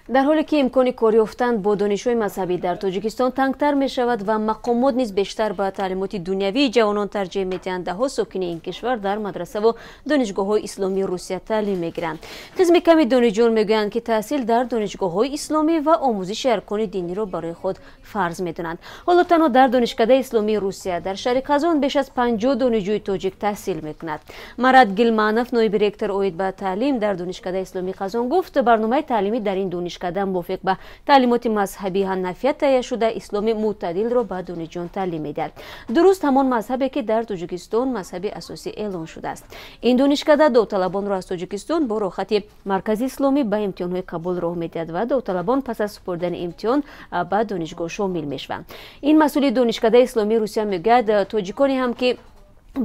Дар ҳоле ки имкони кор ёфтан бо донишҳои мазҳабӣ дар Тоҷикистон тангтар мешавад ва мақомот низ бештар ба таълимоти дунявии ҷавонон тарҷеҳ медиҳанд, даҳҳо сокини ин кишвар дар мадрасаву донишгоҳҳои исломии Русия таълим мегиранд. Қисми ками донишҷӯён мегӯянд, ки таҳсил дар донишгоҳҳои исломӣ ва омӯзиши аркони диниро барои худ фарз медонанд. Ҳоло танҳо дар Донишкадаи исломии Русия дар шаҳри Қазон беш аз 50 донишҷӯи тоҷик таҳсил мекунад. Марат Гилманов, ноиби ректор оид ба таълим дар Донишкадаи исломии Қазон, гуфт, барномаи таълимӣ дар ин донишкада мувофиқ ба таълимоти мазҳабии ҳанафия таҳия шуда, исломи мӯътадилро ба донишҷӯён таълим медиҳад. Дуруст ҳамон мазҳабе, ки дар Тоҷикистон мазҳаби асосӣ эълон шудааст. Ин донишкада довталабонро аз Тоҷикистон бо роҳхати Маркази исломӣ ба имтиҳонҳои қабул роҳ медиҳад ва довталабон пас аз супоридани имтиҳон ба донишгоҳ шомил мешаванд. Ин масъули Донишкадаи исломии Русия мегӯяд, тоҷиконе ҳам, ки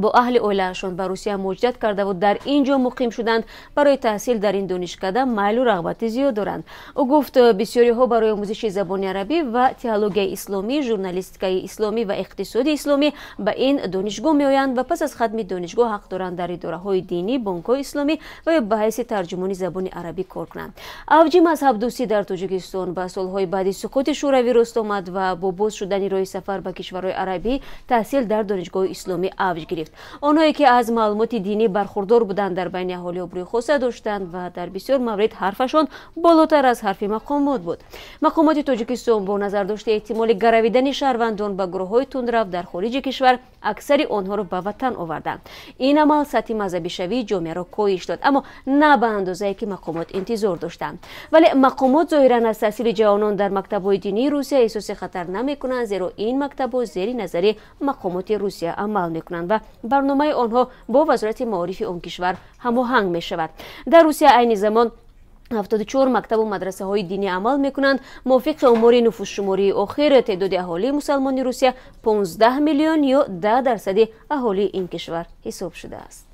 бо аҳли оилаашон ба Русия муҳоҷират кардаву дар ин ҷо муқим шуданд, барои таҳсил дар ин донишкада майлу рағбати зиёд доранд. Ӯ гуфт, бисёриҳо барои омӯзиши забони арабӣ ва теологияи исломӣ, журналистикаи исломӣ ва иқтисоди исломӣ ба ин донишгоҳ меоянд ва пас аз хатми донишгоҳ ҳақ доранд дар идораҳои динӣ, бонкҳои исломӣ ва ё ба ҳайси тарҷумони забони арабӣ кор кунанд. Авҷи мазҳабдӯстӣ дар Тоҷикистон ба солҳои баъди суқути Шӯравӣ рост омад ва бо боз шудани роҳи сафар ба кишварҳои арабӣ таҳсил дар донишгоҳи исломӣ авҷ гирифт. Онҳое, ки аз маълумоти динӣ бархурдор буданд, дар байни аҳолӣ обрӯи хоса доштанд ва дар бисёр маврид ҳарфашон болотар аз ҳарфи мақомот буд. Мақомоти Тоҷикистон бо назардошти эҳтимоли гаравидани шаҳрвандон ба гурӯҳҳои тундрав дар хориҷи кишвар аксари онҳоро ба ватан оварданд. Ин амал сатҳи мазҳабишавии ҷомеаро коҳиш дод, аммо на ба андозае, ки мақомот интизор доштанд. Вале мақомот зоҳиран аз таҳсили ҷавонон дар мактабҳои динии Русия эҳсоси хатар намекунанд, зеро ин мактабҳо зери назари мақомоти Русия амал мекунанд ва барномаи онҳо бо Вазорати маорифи он кишвар ҳамоҳанг мешавад. Дар Русия айни замон 74 мактабу мадрасаҳои динӣ амал мекунанд. Мувофиқи омори нуфусшумории охир, теъдоди аҳолии мусалмони Русия 15 миллион ё 10% аҳолии ин кишвар ҳисоб шудааст.